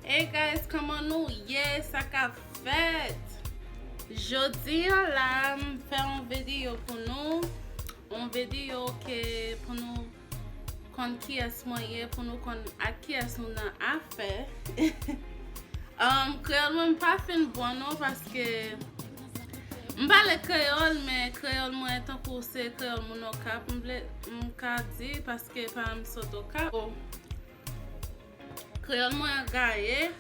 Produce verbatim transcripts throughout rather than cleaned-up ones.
Hey guys, kòman nou ye? Sa k ap fèt? Jodi an la, m fè yon videyo pou nou. Yon videyo ke pou nou konn kiyès mwen ye, pou nou konn ak kiyès nou nan afè. Um, kreyòl mwen pa fin bon non, paske m pale kreyòl, men kreyòl mwen tankou se kreyòl moun Okap, m vle, m ka di, paske paran m sot Okap. Kreyòl mwen gaye.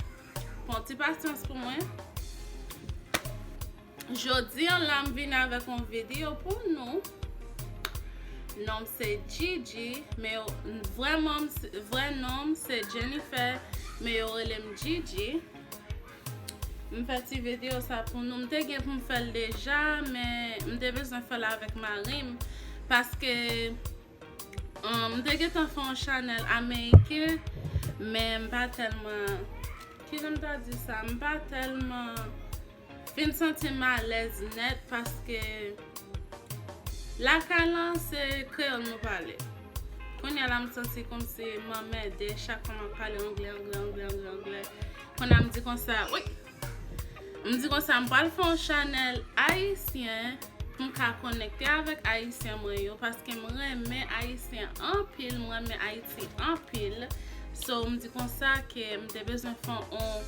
Pran ti pasyans pou mwen. Jodi an la, m vin avèk yon videyo pou nou. Non m se Gigi, men yo, vrè non m se, vrè non m se Jennifer, men yo rele m Gigi. M fè ti videyo sa pou nou. M te gen pou m fè l deja, men m te bezwen fè l avèk mari m, paske, um, m te gentan fè yon chanèl ameriken, men m pa tèlman, kijan m ta di sa, m pa tèlman fin santi m alèz nèt, paske lakay lan se kreyòl nou pale. Kounye a la m santi kòmsi m anmède, chak fwa m ap pale anglè, anglè, anglè, anglè, anglè. Kounye a m di konsa, wi! M di konsa, m pral fè yon chanèl ayisyen pou m ka konekte avèk ayisyen mwen yo, paske m renmen ayisyen anpil, m renmen Ayiti anpil. So, m di konsa ke m te bezwen fè yon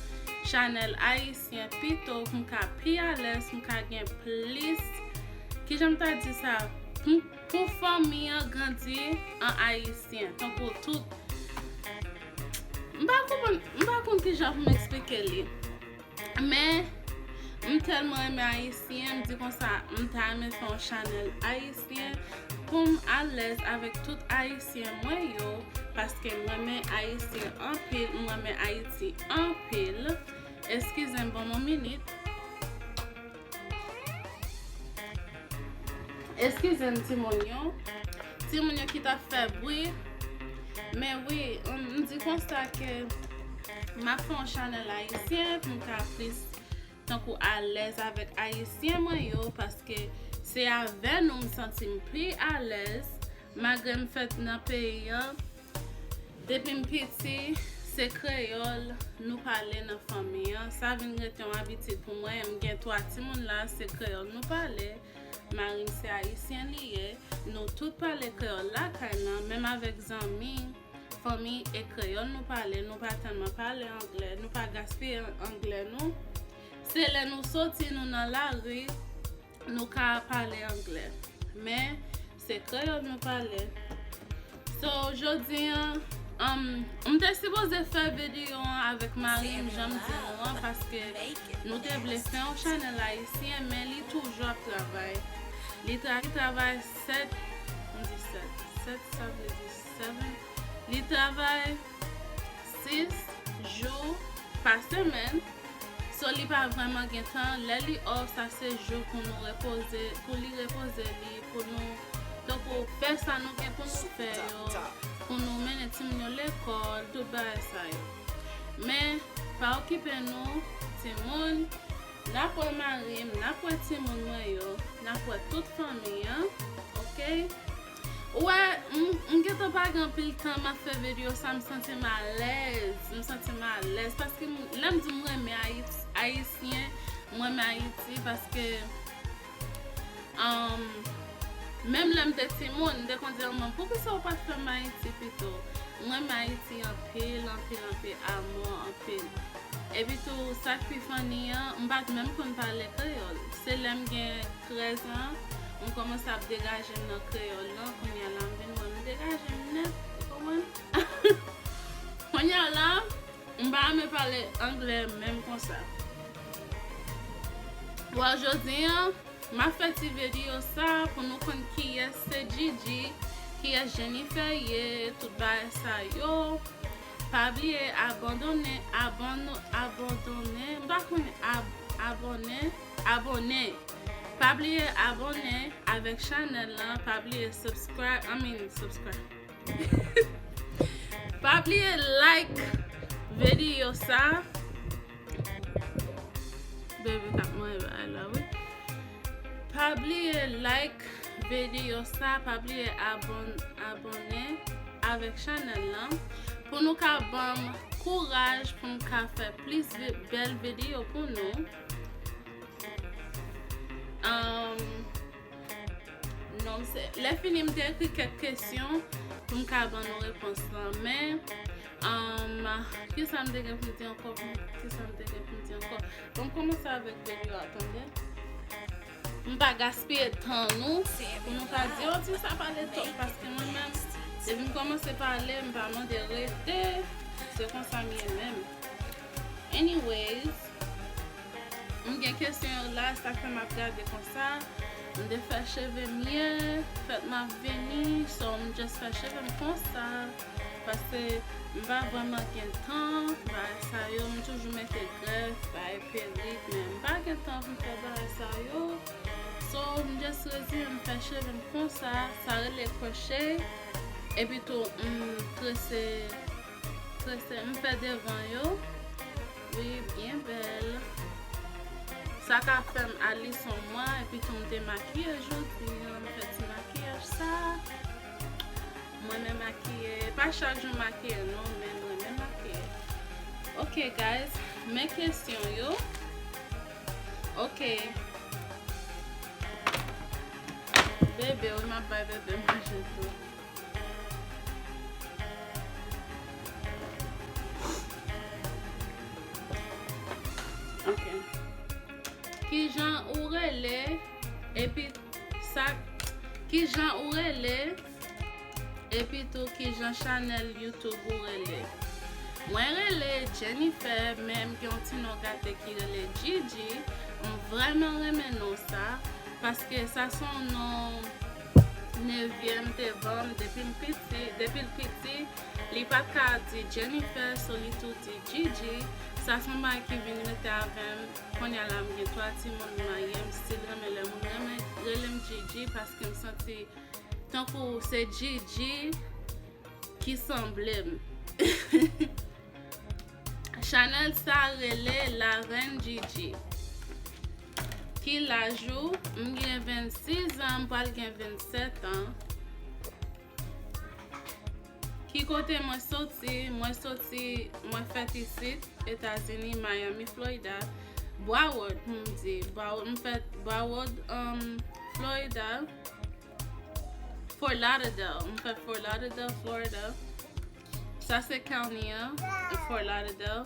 chanèl ayisyen pito pou m ka pi alèz, pou m ka gen plis, kijan m ta di sa, pou, pou fanmi an grandi an ayisyen, tankou tout, m pa konprann, m pa konn kijan pou m eksplike li. Men, m tèlman renmen ayisyen, m di konsa, m ta renmen fè yon chanèl ayisyen pou m alèz avèk tout ayisyen mwen yo, paske m renmen ayisyen anpil, m renmen Ayiti anpil. Eskize m, ban m yon minit. Eskize m, timoun yo. Timoun yo ki t ap fè bri. Men wi, m, m di konsa ke m ap fè yon chanèl ayisyen pou m ka plis tankou alèz avèk ayisyen mwen yo, paske se avè nou m santi m pi alèz, malgre m fèt nan peyi an. Depi m piti, se kreyòl nou pale nan fanmi an. Sa vin rete yon abitid pou mwen. M gen twa timoun la, se kreyòl nou pale. Mari m se ayisyen li ye. Nou tout pale kreyòl lakay lan, menm avèk zanmi, fanmi, e kreyòl nou pale. Nou pa tèlman pale anglè, nou pa gaspiye anglè nou. Se lè nou soti, nou nan lari, nou ka pale anglè. Men, se kreyòl nou pale. So, jodi an, um, m te sipoze fè videyo an avèk mari m, jan m di nou an, paske nou te vle fè yon chanèl ayisyen, men li toujou ap travay. Li tra-, li travay sèt, m di sèt, sèt, sa vle di seven. Li travay sis jou pa semèn. So, li pa vrèman gen tan. Lè li off, sa se jou pou nou repoze, pou li repoze li, pou nou, tankou, fè sa nou gen pou nou fè yo, pou nou mennen timoun yo lekòl, tout bagay sa yo. Men, pa okipe nou, timoun, n ap wè mari m, n ap wè timoun mwen yo, n ap wè tout fanmi an, oke? Ou wè, m, m gentan pa gen anpil tan m ap fè videyo sa, m santi m alèz, m santi m alèz, paske m, lè m di m renmen Ayit-, ayisyen, m renmen Ayiti, paske, um, menm lè m te timoun, m te konn di manman m, "Poukisa ou pa t fè m Ayiti pito?" M renmen Ayiti anpil, anpil, anpil, amò, anpil. Epi tou, sa k pi funny an, m pa t menm konn pale kreyòl. Se lè m gen trèz an, m kòmanse ap degaje m nan kreyòl lan. Kounye a la, m vin wè m degaje m nèt, ou konprann? Kounye a la, m pa renmen pale anglè menm konsa. Bon, jodi an, m ap fè ti videyo sa pou nou konn kiyès se Gigi, kiyès Jennifer ye, tout bagay sa yo. Pa bliye abandone, abon-, abandone, m pa konnen ab-, abone, abone. Pa bliye abone avèk chanèl lan, pa bliye subscribe, I mean subscribe. Pa bliye like videyo sa. Bebe k ap manje bagay la, wi. Pa bliye like videyo sa, pa bliye abon-, abone avèk chanèl lan pou nou ka ban m kouraj pou m ka fè plis vi- bèl videyo pou nou. Um, non, se, lè fini, m te ekri kèk kesyon pou m ka ban nou repons lan. Men, um, kisa m te gen pou m di ankò? Kisa m te gen pou m di ankò? Bon, m kòmanse avèk videyo a, tande. M pa gaspiye tan nou pou nou ka di, "Oh, ti sa pale twòp," paske mwen menm, depi m kòmanse pale, m pa mande rete, se konsa m ye menm. Anyways, m gen kesyon yo la, sa fè m ap gade konsa. M te fè cheve m yè, fèt m ap vini, so m just fè cheve m konsa. Paske m pa vrèman gen tan, bagay sa yo, m toujou mete grèf, bay perik, men m pa gen tan pou m fè bagay sa yo. So, m just reziye m fè cheve m konsa, sa rele kroche. Epi tou, m trese, trese, m fè devan yo. Wi, byen bèl. Sa ka fè m alison mwa, epi tou m te makiye jodi a, m fè ti makiyaj sa. Mwen renmen makiye. Pa chak jou m makiye non, men mwen renmen makiye. Ok, guys, men kesyon yo. Ok. Bebe, wi, m ap bay bebe manje tou. Ok. Kijan ou rele? Epi sa, kijan ou rele? Epi tou, kijan chanèl YouTube ou rele? Mwen rele Jennifer, men m gen yon ti non gate ki rele Gigi. M vrèman renmen non sa, paske sa se yon non nevye m te ban m depi m piti, depi l piti, li pa t ka di Jennifer, so li tou di Gigi. Sa se yon bagay ki vin rete avè m. Kounye a la, m gen twa timoun, m marye, m still renmen lè moun renmen, rele m Gigi, paske m santi tankou se Gigi ki sanble m. Chanèl sa rele La Reine Gigi. Ki laj ou? M gen vennsis an, m pral gen vennsèt an. Ki kote mwen soti? Mwen soti, mwen fèt isit, Etazini, Miami, Florida. Broward, pou m di. Broward, m fèt Broward, um, Florida. Fort Lauderdale. M fèt Fort Lauderdale, Florida. Sa se county an, Fort Lauderdale.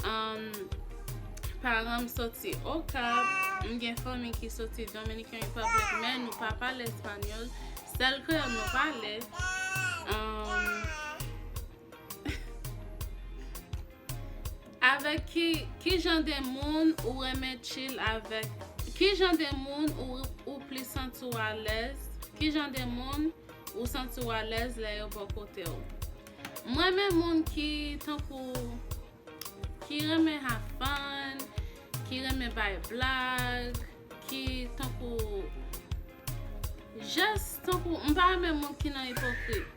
Um, paran m soti Okap. M gen fanmi ki soti Dominican Republic, men nou pa pale espanyòl. Sèl kreyòl nou pale. Um, Avèk ki, ki jan de moun ou renmen chill avèk? Ki jan de moun ou, ou plis santi w alèz? Ki jan de moun ou santi w alèz lè yo bò kote w? Mwen renmen moun ki tankou, ki renmen have fun, ki renmen bay blag, ki tankou, just tankou, m pa renmen moun ki nan ipokrit.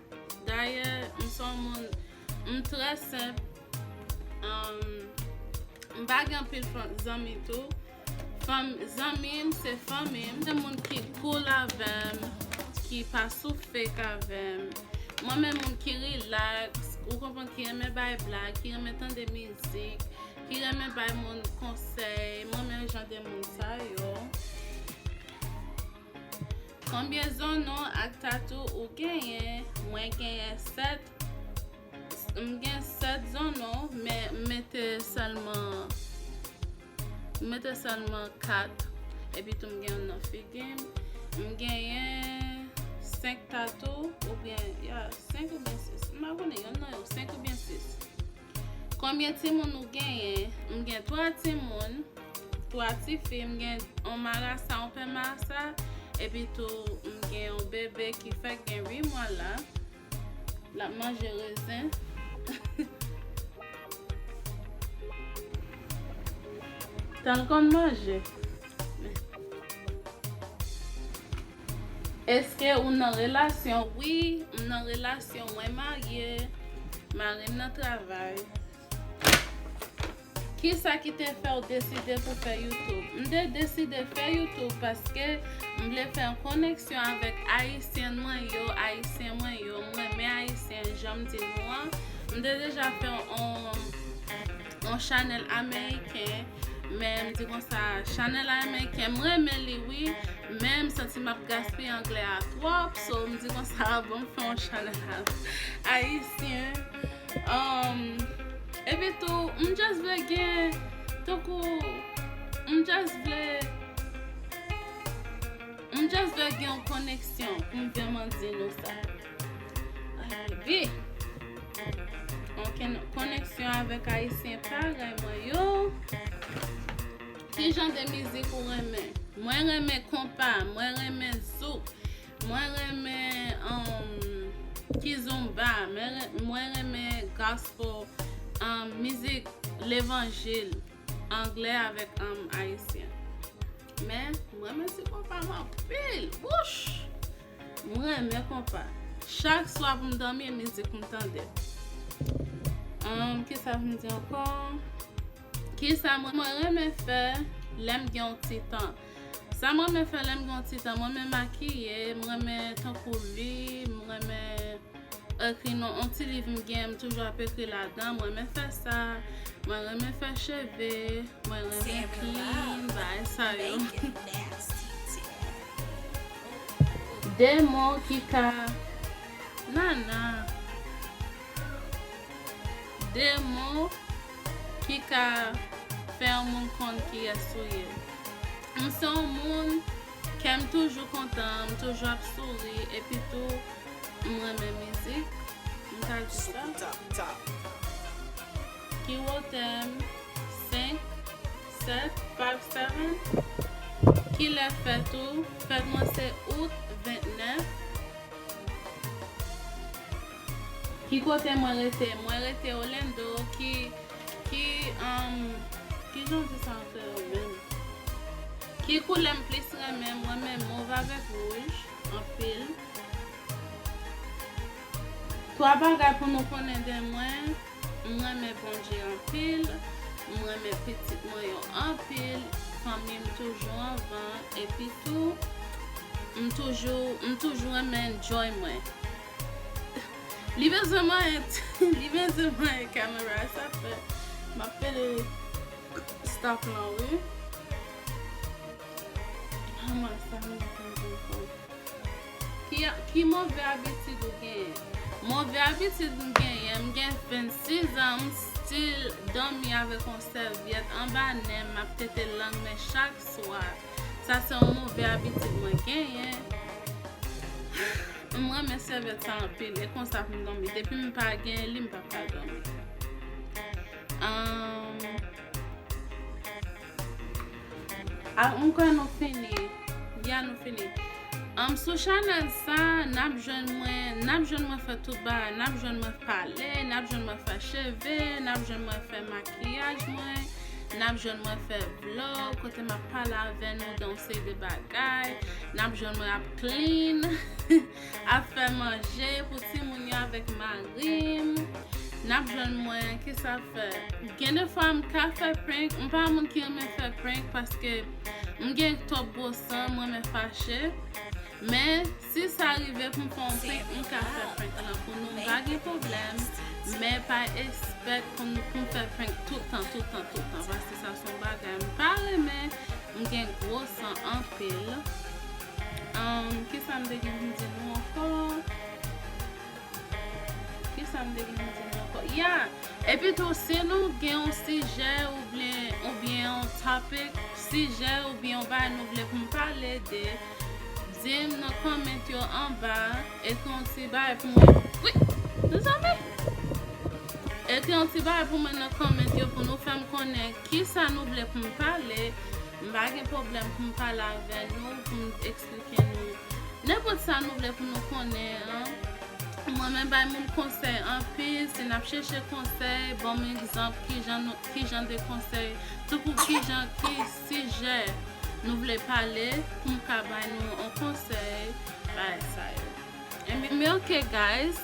Dayè, m se yon moun, m trè senp. Um, m pa gen anpil fan- zanmi tou. Fanm- zanmi m se fanmi m. Se moun ki cool avè m, ki pa sou fake avè m. Mwen renmen moun ki relax, ou konprann, ki renmen bay blag, ki renmen tande mizik, ki renmen bay moun konsèy. Mwen renmen jan de moun sa yo. Konbyen zono ak tatou ou genyen? Mwen genyen sèt. M gen sèt zono, men m mete sèlman, m mete sèlman kat. Epi tou m gen youn nan figi m. M genyen senk tatou, oubyen, ya, senk oubyen sis. M pa konnen, youn nan yo, senk oubyen sis. Konbyen timoun ou genyen? M gen twa timoun, twa tifi. M gen yon marasa, yon pè marasa, epi tou m gen yon bebe ki fèk gen uit mwa la. L ap manje rezen. Tan l konn manje. Èske ou nan relasyon? Wi, m nan relasyon, mwen marye, mari m nan travay. Kisa ki te fè w deside pou fè YouTube? M te deside fè YouTube paske m vle fè yon koneksyon avèk Ayisyen mwen yo, Ayisyen mwen yo. M renmen Ayisyen, jan m di nou an. M te deja fè yon, chanèl ameriken, men m di konsa, chanèl ameriken, m renmen li wi, men m santi m ap gaspiye anglè a twòp, so m di konsa, bon, m fè yon chanèl ayisyen. Um, epi tou, m just vle gen, tankou, m just vle, m just vle gen yon koneksyon pou m vrèman di nou sa. Ay, baby. Yon koneksyon avèk ayisyen parèy mwen yo. Ki jan de mizik ou renmen? Mwen renmen konpa, mwen renmen zouk, mwen renmen, um, kizomba, mwen re-, mwen renmen gospel, um, mizik levanjil, anglè avèk, um, ayisyen. Men, mwen renmen ti konpa m anpil. Wouch! Mwen renmen konpa. Chak swa pou m dòmi, e mizik m tande. Um, kisa pou m di ankò? Kisa mwen, mwen renmen fè lè m gen yon ti tan? Sa mwen renmen fè lè m gen yon ti tan, mwen renmen makiye, mwen renmen tankou li, mwen renmen ekri non, yon ti liv m gen, m toujou ap ekri ladan, mwen renmen fè sa, mwen renmen fè cheve, mwen renmen clean, bagay sa yo. De mo ki ka, nana. De mo ki ka fè yon moun konn kiyès ou ye. M se yon moun, kè m toujou kontan, m toujou ap souri, epi tou, m renmen mizik. M ka di sa. Ki wotè m? Senk, sèt, five, seven. Kilè fèt ou? Fèt mwen se out vennèf. Ki kote mwen rete? Mwen rete Orlando. Ki, ki, um, ki jan w di sa an kreyòl menm? Ki koulè m plis renmen? Mwen renmen mov avèk wouj anpil. Twa bagay pou nou konnen de mwen. M renmen Bondye anpil. M renmen pitit mwen yo anpil. Fanmi m toujou anvan. Epi tou, m toujou, m toujou renmen enjoy mwen. Li bezwen manyen, li bezwen manyen kamera, sa fè m ap pede stop lan, wi. Manman, sa m ap pede fò. Ki, ki move abitid ou genyen? Move abitid m genyen, m gen vennsis an, m still dòmi avèk yon sèvyèt anba nen m, m ap tete lang mwen chak swa. Sa se yon move abitid mwen genyen. M renmen sèvyèt sa anpil, e konsa pou m dòmi. Depi m pa gen li, m p ap ka dòmi. Um, a, m kwè nou fini. Ya, nou fini. Um, sou chanèl sa, n ap jwenn mwen, n ap jwenn mwen fè tout bagay, n ap jwenn mwen pale, n ap jwenn mwen fè cheve, n ap jwenn mwen fè makiyaj mwen, n ap jwenn mwen fè vlog, kote m ap pale avè nou de yon seri de bagay, n ap jwenn mwen ap clean, ap fè manje pou timoun yo avèk mari m. N ap jwenn mwen, kisa fè? Gen de fwa m ka fè prank, m pa yon moun ki renmen fè prank paske m gen twòp gwo san, m renmen fache. Men, si sa rive pou m fè yon prank, m ka fè prank lan pou nou, m pa gen pwoblèm. Men pa espèk pou m, pou m fè prank tout tan, tout tan, tout tan, paske sa se yon bagay m pa renmen, m gen gwo san anpil. Um, kisa m te gen pou m di nou ankò? Kisa m te gen pou m di nou ankò? Ya! Epi tou, si nou gen yon sijè oubyen, oubyen yon topic, sijè oubyen yon bagay nou vle pou m pale de, di m nan comment yo anba, ekri yon ti bagay pou mwen. Wi! Mezanmi! Ekri yon ti bagay pou mwen nan comment yo pou nou fè m konnen kisa nou vle pou m pale. M pa gen pwoblèm pou m pale avè nou, pou m eksplike nou nenpòt sa nou vle pou nou konnen an. Mwen menm bay moun konsèy anpil, si n ap chèche konsèy, ban m egzanp kijan nou, kijan de konsèy, tankou kijan, ki sijè nou vle pale, pou m ka bay nou yon konsèy, bagay sa yo. Ebyen, men ok, guys.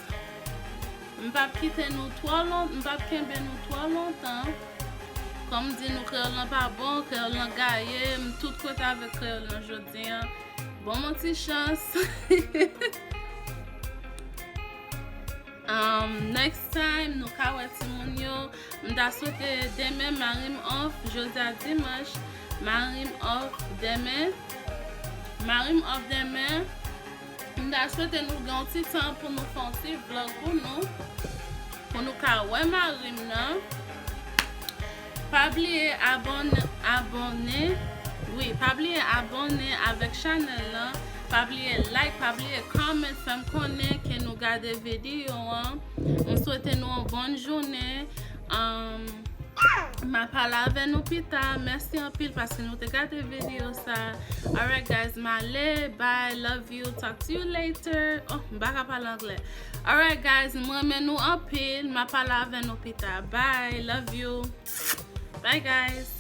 M p ap kite nou twò lon-, m p ap kenbe nou twò lontan. Kòm m di nou, kreyòl lan pa bon, kreyòl lan gaye, m tout kote avèk kreyòl lan jodi an. Ban m yon ti chans. Um, next time, nou ka wè timoun yo. M ta swete demen, mari m off, jodi a dimanch, mari m off demen. Mari m off demen. M ta swete nou gen yon ti tan pou nou fè yon ti vlog pou nou. Pou nou ka wè mari m nan. Pa bliye abòne, abòne. Wi, pa bliye abòne avèk chanèl lan. Pa bliye like, pa bliye comment, fè m konnen ke nou gade videyo an. M swete nou yon bòn jounen. Um, m a pale avè nou pita. Mèsi anpil paske nou te gade videyo sa. Alright, guys, m ale. Bye, love you, talk to you later. Oh, m pa ka pale anglè. Alright, guys, m renmen nou anpil. M a pale avè nou pita. Bye, love you. Bye, guys.